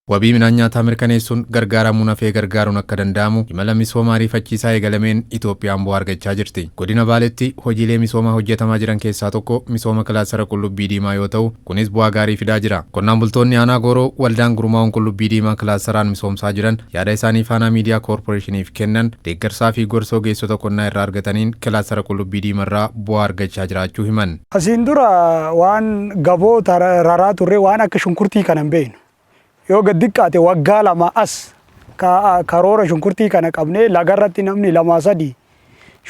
Wabii midhaan nyaataa mirkaneessuun gargaaramuun hafee gargaaruun akka danda'amu imala misoomaa ariifachiisaa eegalameen Itoophiyaan bu'aa argachaa jirti. Godina Baaleetti hojiilee misoomaa hojjetamaa jiran keessaa tokko misooma kilaastara qullubbii diimaa yoo ta'u, kunis bu'aa gaarii fidaa jira. Qonnaan bultoonni aanaa Gooroo waldaan gurmaa'uun qullubbii diimaa kilaastaraan misoomsaa jiran yaada isaanii Faanaa Miidiyaa Koorporeeshiniif kennan deeggarsaa fi gorsa ogeessota qonnaa irraa argataniin kilaastara qullubbii diimarraa bu'aa argachaa jiraachuu himan. Asiin dura waan gaboo raraa turre, waan akka shunkurtii kana hin beeknu. Yoo gad xiqqaate waggaa 2 as karoora shunkurtii kana qabnee lagarratti namni lama sadi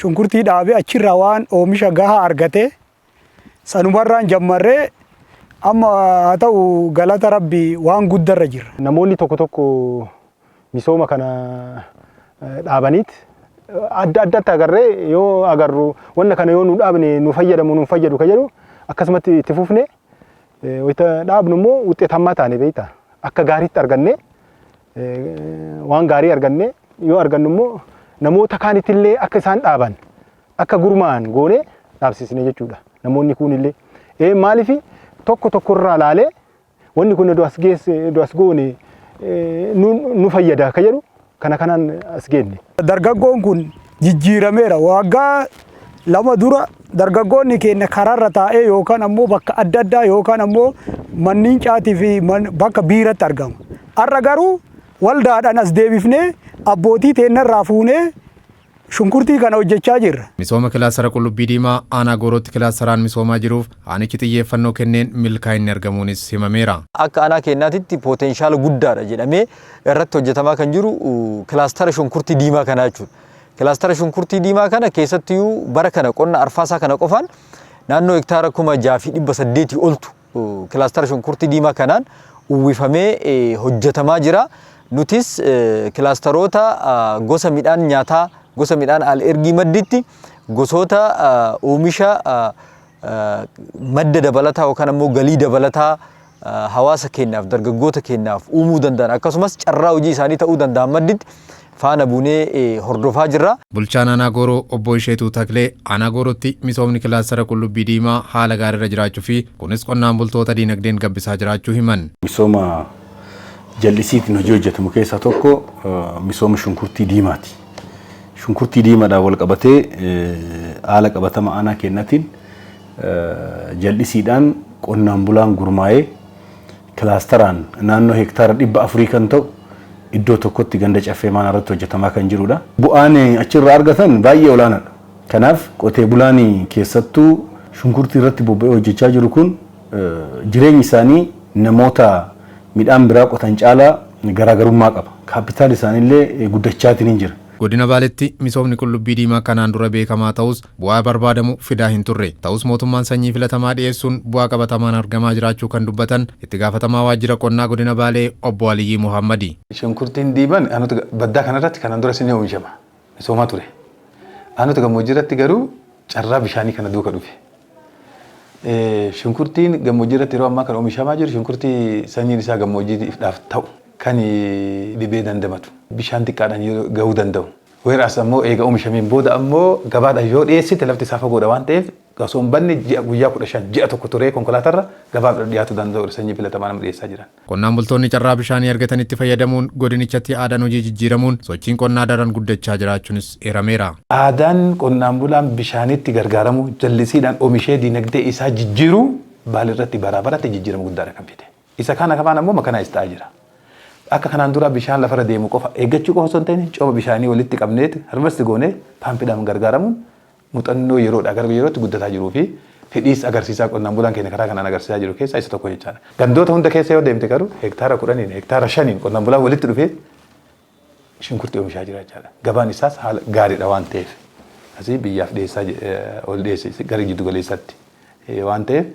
shunkurtii dhaabee achirraa waan oomisha gahaa argate sanumarraan jammarree amma haa ta'u, galata Rabbii, waan guddarra jirra. Namoonni tokko tokko misooma kana dhaabaniit adda addatti agarree, yoo agarru wanna kana yoo nu dhaabne nu fayyadamu nu fayyadu ka jedhu akkasumatti itti fufne. Wayita dhaabnu immoo wuxxeetammaa taane beekta, akka gaariitti arganne, waan gaarii arganne. Yoo argannu immoo namoota kaanitti illee akka isaan dhaaban, akka gurmaa'an goone dhaabsisne jechuudha. Namoonni kun illee maaliif tokko tokkorraa laalee wanni kun iddoo as geesse, iddoo as goone nu fayyada ka jedhu kana kanaan as geenne. Dargaggoon kun jijjiirameera. Waggaa 2 dura dargaggoonni keenya karaarra taa'ee yookaan ammoo bakka adda addaa yookaan ammoo manneen caatii fi bakka biiratti argama. Har'a garuu waldaadhaan as deebifnee abbootii teennarraa fuunee shunkurtii kana hojjechaa jirra. Misooma kilaastara qullubbii diimaa aanaa Goorootti kilaastaraan misoomaa jiruuf aanichi xiyyeeffannoo kenneen milkaa'inni argamuunis himameera. Akka aanaa keenyaatitti potential guddaadha jedhamee irratti hojjetamaa kan jiru kilaastara shunkurtii diimaa kanaa jechuudha. Kilaastara shunkurtii diimaa kana keessattiyyuu bara kana qonna arfaasaa kana qofaan naannoo hektaara 6,800 oltu kilaastara shunkurtii diimaa kanaan uwwifamee hojjetamaa jira. Nutis kilaastaroota gosa midhaan nyaataa, gosa midhaan al ergii madditti gosoota oomisha madda dabalataa yookaan ammoo galii dabalataa hawaasa keenyaaf, dargaggoota keenyaaf uumuu danda'an, akkasumas carraa hojii isaanii ta'uu danda'an madditti faana buunee hordofaa jirra. Bulchaan aanaa Gooroo obbo Isheetuu Taklee aanaa Goorootti misoomni kilaastara qullubbii diimaa haala gaariirra jiraachuu fi kunis qonnaan bultoota diinagdeen gabbisaa jiraachuu himan. Misooma jallisiitiin hojii hojjetamu keessaa tokko misooma shunkurtii diimaati. Shunkurtii diimaadhaan wal qabatee haala qabatama aanaa keenyatiin jal'isiidhaan qonnaan bulaan gurmaa'ee kilaastaraan naannoo hektaara 400 kan ta'u iddoo tokkotti ganda Caffee Maanaa irratti hojjetamaa kan jirudha. Bu'aan achirraa argatan baay'ee olaanaadha. Kanaaf qotee bulaan keessattuu shunkurtii irratti bobba'ee hojjechaa jiru kun jireenyi isaanii namoota midhaan biraa qotan caalaa garaagarummaa qaba. Kaapitaal isaaniillee guddachaatiin hin jira. Godina Baaletti misoomni qullubbii diimaa kanaan dura beekamaa ta'us bu'aa barbaadamu fidaa hin turre. Ta'us mootummaan sanyii filatamaa dhiyeessuun bu'aa qabatamaan argamaa jiraachuu kan dubbatan itti gaafatamaa waajjira qonnaa godina Baalee obbo Aliyyii Muhammadi. Shunkurtiin diimaan aanota baddaa kanarratti kanaan dura ni oomishama. Misoomaa ture. Aanota gammoojjii irratti garuu carraa bishaanii kana duuka dhufe. Shunkurtiin gammoojjii irratti yeroo ammaa kan oomishamaa jiru shunkurtii sanyiin isaa gammoojjiidhaaf ta'u, kan dhibee dandamatu, bishaan xiqqaadhaan gahuu danda'u. Whereas ammoo eega oomishameen booda ammoo gabaadhaan yoo dhiyeessite lafti isaa fagoodha waan ta'eef osoo hin banne ji'a guyyaa 15, ji'a tokko turee konkolaatarra gabaaf dhiyaatu danda'udha sanyii filatamaa nama dhiyeessaa jiran. Qonnaan bultoonni carraa bishaanii argatanitti fayyadamuun godinichatti aadaan hojii jijjiiramuun sochiin qonnaa daran guddachaa jiraachuunis eerameera. Aadaan qonnaan bulaan bishaanitti gargaaramu, jallisiidhaan oomishee dinagdee isaa jijjiiruu Baalirratti baraa baratti jijjiirama guddaadha kan fide. Isa kana kafaan ammoo mechanize ta'aa jira. Akka kanaan dura bishaan lafarra deemu qofa eeggachuu qofa osoo hin ta'in coba bishaanii walitti qabneeti harvest goonee paampiidhaan gargaaramuun muuxannoo yeroodhaa gara yerootti guddataa jiruu fi fedhiis agarsiisaa qonnaan bulaan keenya karaa kanaan agarsiisaa jiru keessaa isa tokko jechaadha. Gandoota hunda keessa yoo deemte garuu hektaara 10n, hektaara 5n qonnaan bulaan walitti dhufee shunkurtii oomishaa jira jechaadha. Gabaan isaas haala gaariidha waan ta'eef asii biyyaaf dhiyeessaa ol dhiyeesse gara jiddu galeessaatti waan ta'eef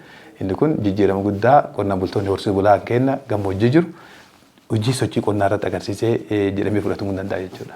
inni kun jijjiirama guddaa qonnaan bultoonni horsiisee bulaa keenya gammoojjii jiru hojii sochii qonnaa irratti agarsiisee jedhamee fudhatamuu danda'a jechuudha.